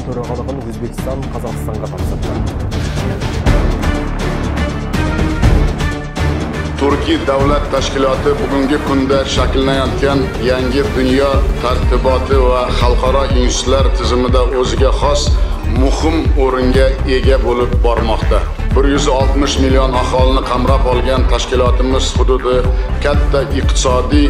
Төрағалығын Өзбекстан Қазақстанға тапсырды. Turkiy davlat tashkiloti bugungi kunda shakllanayotgan yangi dunyo tartiboti va xalqaro institutlar tizimida o'ziga xos muhim o'ringa ega bo'lib bormoqda. 160 million aholini qamrab olgan tashkilotimiz hududi katta iqtisodiy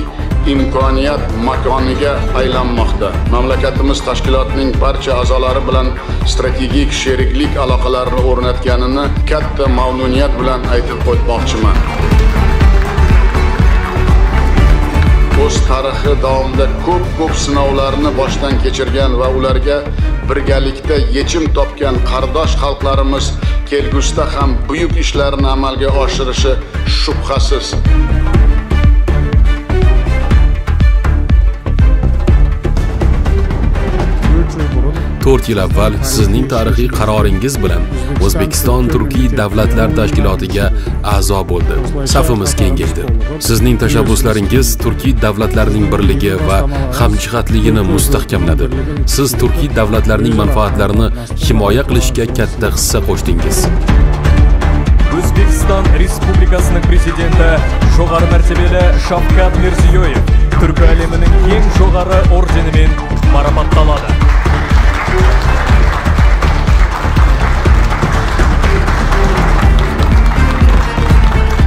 imkoniyat makoniga aylanmoqda. Mamlakatimiz tashkilotning barcha a'zolari bilan strategik sheriklik aloqalarini o'rnatganini katta mamnuniyat bilan aytib o'tmoqchiman. O'z tarixi davomida ko'p-ko'p sinovlarni boshdan kechirgan va ularga birgalikda yechim topgan qardosh xalqlarimiz kelgusida ham buyuk ishlarni amalga oshirishi shubhasiz. 4 yil avval sizning tarixiy qaroringiz bilan O'zbekiston Turkiy davlatlar tashkilotiga a'zo bo'ldi. Safimiz kengaydi. Sizning tashabbuslaringiz turkiy davlatlarning birligi va hamjihatligini mustahkamladi. Siz turkiy davlatlarning manfaatlarini himoya qilishga katta hissa qo'shdingiz. Өзбекстан Республикасының президенті жоғары мәртебелі Шавкат Мирзиёев түркі әлемінің ең жоғары орденімен марапатталады.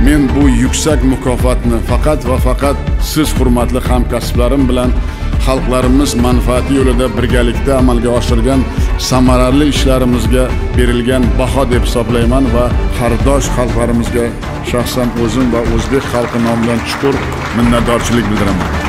Men bu yuksak mukofotni faqat va faqat siz hurmatli hamkasblarim bilan xalqlarimiz manfaati yo'lida birgalikda amalga oshirgan samarali ishlarimizga berilgan baho deb hisoblayman va qardosh xalqlarimizga shaxsan o'zim va o'zbek xalqi nomidan chuqur minnatdorchilik bildiraman.